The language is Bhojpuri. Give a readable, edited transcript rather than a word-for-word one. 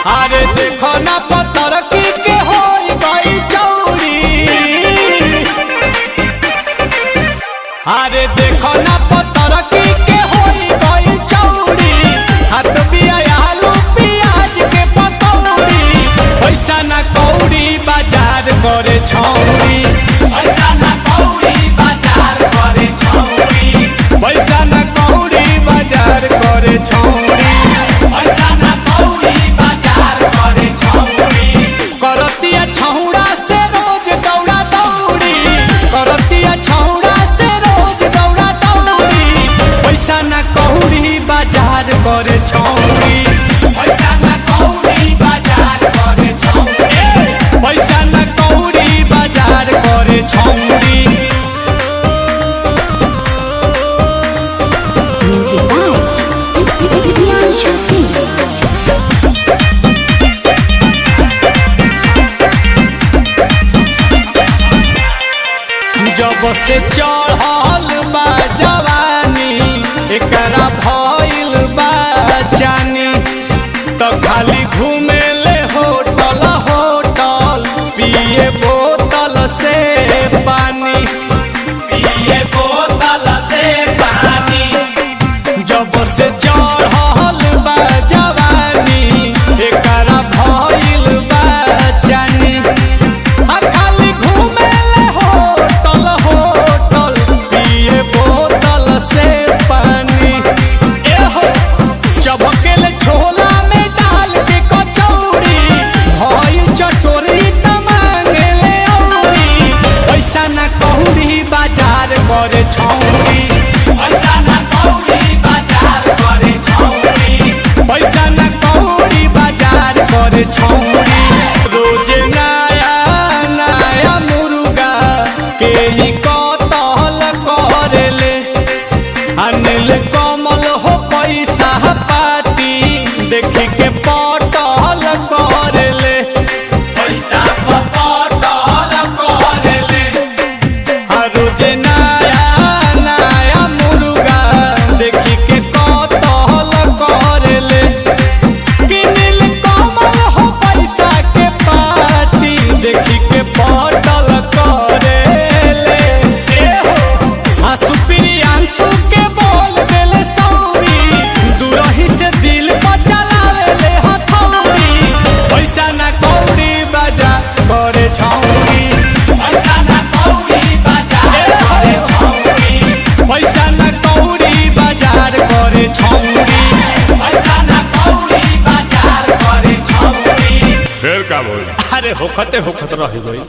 अरे देखो ना पतरकी के होई गई चौड़ी। अरे देखो ना पतरकी के होई गई चौड़ी, हाथ बिया आलू प्याज के पकौड़ी। पैसा ना कौड़ी बाजार करे छौड़ी। पैसा ना कौड़ी बाजार करे छौड़ी। पैसा ना कौड़ी बाजार करे छौड़ी। पैसा ना कौड़ी बाजार करे छौड़ी। करतिया छौड़ा से रोज दौड़ा दौड़ी। करतिया छौड़ा से रोज दौड़ा दौड़ी। पैसा ना कौड़ी बाजार करे छौड़ी। पैसा ना कौड़ी बाजार करे छौड़ी। पैसा ना कौड़ी बाजार करे छौड़ी। Music by Priyanshu Singh. जब से चढ़ल बा जवानी एकरा भइल बा जानी, त खाली घूमे ले होटल होटल, पिए बोतल से पानी। पिए बोतल से पानी। जब से चढ़ल बा जवानी एकरा भइल बा जानी, आ खाली घूमे ले होटल होटल, पिए बोतल से पानी। ए हो चबकेले छोला में डाल के कचौड़ी, भइल चटोरी त मांगेले औरी। पैसा ना कौड़ी बाजार करे छौड़ी। पैसा ना कौड़ी बाजार करे छौड़ी। पैसा ना कौड़ी बाजार करे छौड़ी। रोज नया नया मुर्गा के ई कतल करेले। अनिल कमल हो पैसा पाती देखी के पटल करेले। पैसा पटल करेले। आ रोज नया नया मुर्गा देखी के कतल करेले। किनिल कमल हो पैसा के पाती देखी के पटल करेले। ए हो आ सुप्रियांशु के बोल देले सौरी, दूरही से दिल पर चलावेले हथौड़ी। पैसा ना कौड़ी बाजा करे छौड़ी। पैसा ना कौड़ी बाजार करे छौड़ी। पैसा ना कौड़ी बाजार करे छौड़ी। पैसा ना कौड़ी बाजार करे छौड़ी। फिर का बोल? अरे होखते होखत रह गई।